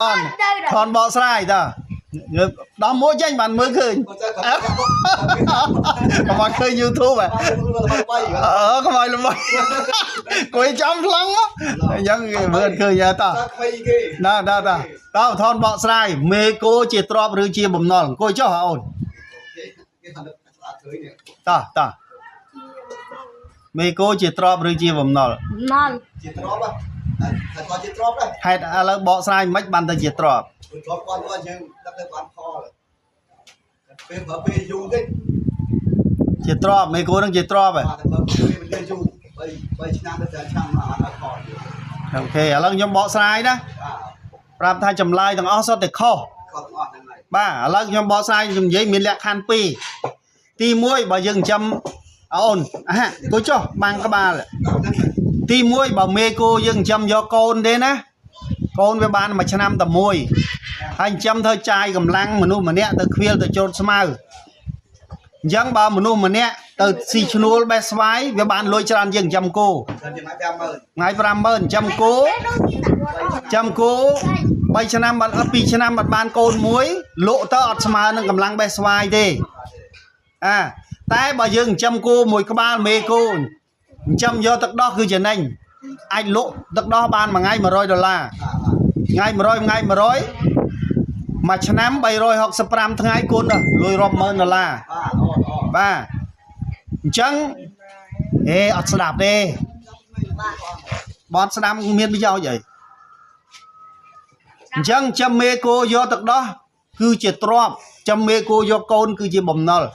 ថនថនបកស្រាយតើងើបដោះមួយចេញបានមើលឃើញកុំឲ្យឃើញ YouTube ហ៎អឺកុំឲ្យល្បីគួយចំប្លង់អញ្ចឹងគេមើលឃើញតើណាណាតាតើថនបកស្រាយមេគោជាទ្របឬជាបំណុលអង្គុយចុះអូនតោះតោះមេគោជាទ្របឬជាបំណុល ណល់ ជាទ្របតែគាត់ជាទ្របដែរ ហេតុឥឡូវបកស្រាយមិនបានទៅជាទ្រប ទ្របគាត់គាត់យើងដឹកទៅបានផលពេលបើពេលយូរតិច ជាទ្របមេគោនឹងជាទ្របហ៎ បាទបើពេលវាយូរ3 3ឆ្នាំទៅតែឆ្នាំអត់ផល OK ឥឡូវខ្ញុំបកស្រាយណា បាទ ប្រាប់ថាចម្លើយទាំងអស់សុទ្ធតែខុស គាត់ទាំងអស់ហ្នឹងហើយ បាទឥឡូវខ្ញុំបកស្រាយខ្ញុំនិយាយមានលក្ខខណ្ឌពីរទី1បើយើងចិញ្ចឹមអូនអាហាគួយចុះបាំងក្បាល ហ្នឹង ទី1បើមេគោយើងចិញ្ចឹមយកកូនទេណាកូនវាបានមួយឆ្នាំតែមួយហើយចិញ្ចឹមធ្វើចាយកម្លាំងមនុស្សម្នាក់ទៅខ្វៀលទៅច្រូតស្មៅអញ្ចឹងបើមនុស្សម្នាក់ទៅស៊ីឈ្នួលបេះស្វាយវាបានលុយច្រើនជាងចិញ្ចឹមគោ តែជា50000 ថ្ងៃ50000ចិញ្ចឹមគោ ចាំគោ3ឆ្នាំបាត់អត់2ឆ្នាំបាត់បានកូនមួយលក់ទៅអត់ស្មើនឹងកម្លាំងបេះស្វាយទេអាតែបើយើងចិញ្ចឹមគោមួយក្បាលមេគោចិញ្ចឹមយកទឹកដោះគឺចំណេញអាចលក់ទឹកដោះបានមួយថ្ងៃ100ដុល្លារថ្ងៃ100ថ្ងៃ100មួយឆ្នាំ365ថ្ងៃគុណដល់លុយរាប់ម៉ឺនដុល្លារ បាទអូអូ បាទអញ្ចឹងហេអត់ស្ដាប់ទេបត់ស្ដាប់មានប្រយោជន៍អីអញ្ចឹងចាំមេគោយកទឹកដោះគឺជាទ្របចាំមេគោយកកូនគឺជាបំណុល។